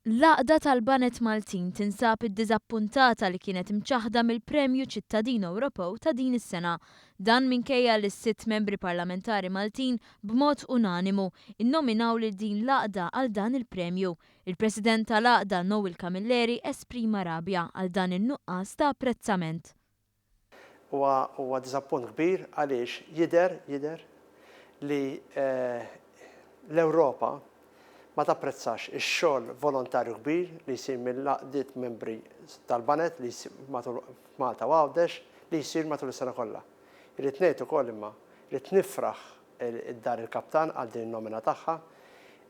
L-Għaqda tal-Baned Maltin tinsab iddiżappuntata li kienet imċaħħda mill-Premju Ċittadin Ewropew ta' din is-sena. Dan minkejja li s-sitt membri parlamentari Maltin b'mod unanimu innominaw lil din l-għaqda għal dan il-premju. Il-President tal-Għaqda Noel Camilleri esprima rabja għal dan in-nuqqas ta' apprezzament. Huwa huwa diżappunt kbir għaliex jidher jidher li l-Ewropa ma tapprezzax ix-xogħol volontarju kbir li jsir mill-għaqdiet membri tal-baned li jsir matul f'Malta u Għawdex li jsir matul is-sena kollha. Irrid ngħid ukoll imma rrid nifraħ id-Dar il-Kaptan għal din in-nomina tagħha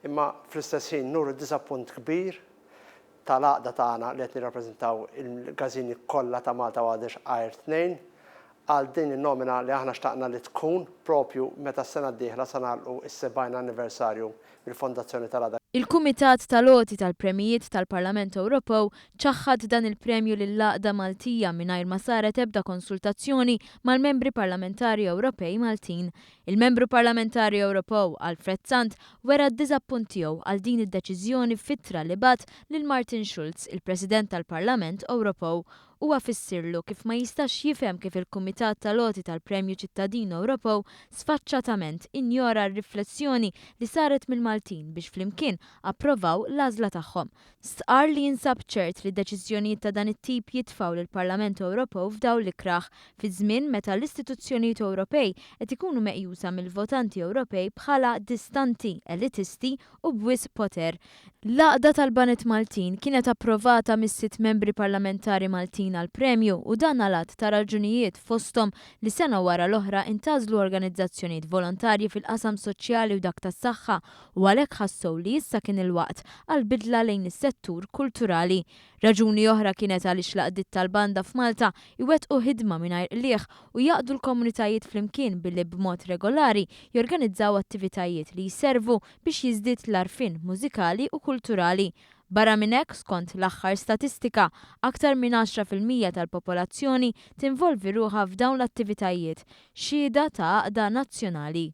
imma fl-istess ħin nuru diżappunt kbir tal-għaqda tagħna li qed nirrappreżentaw il-każini kollha ta' Malta u Għawdex għajr tnejn, għal din in-nomina li aħna xtaqna li tkun propju meta s-sena d-dieħla sa nagħlqu s-70 anniversarju mill-fondazzjoni tal-għaqda. Il-Kumitat tal-Għoti tal-Premijiet tal-Parlament Ewropew ċaħħad dan il-premju lill-għaqda Maltija mingħajr ma saret ebda konsultazzjoni mal-Membri Parlamentari Ewropej Maltin. Il-Membru Parlamentari Ewropew, Alfred Sant, wera d-diżappunt tiegħu għal din id-deċiżjoni f'ittra li bagħat lil Martin Schulz, il-President tal-Parlament Ewropew. Huwa fissirlu kif ma jistax jifhem kif il-Kumitat tal-Għoti tal-Premju Ċittadin Ewropew sfaċċatament injora r-riflessjoni li saret mill-Maltin biex flimkien approvaw l-għażla tagħhom. Stqarr li jinsab ċert li deċiżjonijiet ta' dan it-tip jitfgħu lill-Parlament Ewropew f'dawl ikrah, fi żmien meta l-istituzzjonijiet Ewropej qed ikunu meqjusa mill-votanti Ewropej bħala distanti, elitisti u b'wisq poter. L-Għaqda tal-Baned Maltin kienet approvata mis-sitt membri parlamentari Maltin għall-premju u dan għal għadd ta' raġunijiet fosthom li sena wara l-oħra intgħażlu organizzazzjonijiet volontarji fil-qasam soċjali u dak tas-saħħa u għalhekk ħassew li issa kien il-waqt għal bidla lejn is-settur kulturali. Raġuni oħra kienet għaliex l-għaqdiet tal-banda f'Malta jwettqu ħidma mingħajr qligħ u jgħaqqdu l-komunitajiet flimkien billi b'mod regolari jorganizzaw attivitajiet li jservu biex jiżdied l-għarfien mużikali u kulturali. Barra minn hekk, skont l-aħħar statistika, aktar minn 10% tal-popolazzjoni tinvolvi ruħha f'dawn l-attivitajiet, xhieda ta' għaqda nazzjonali.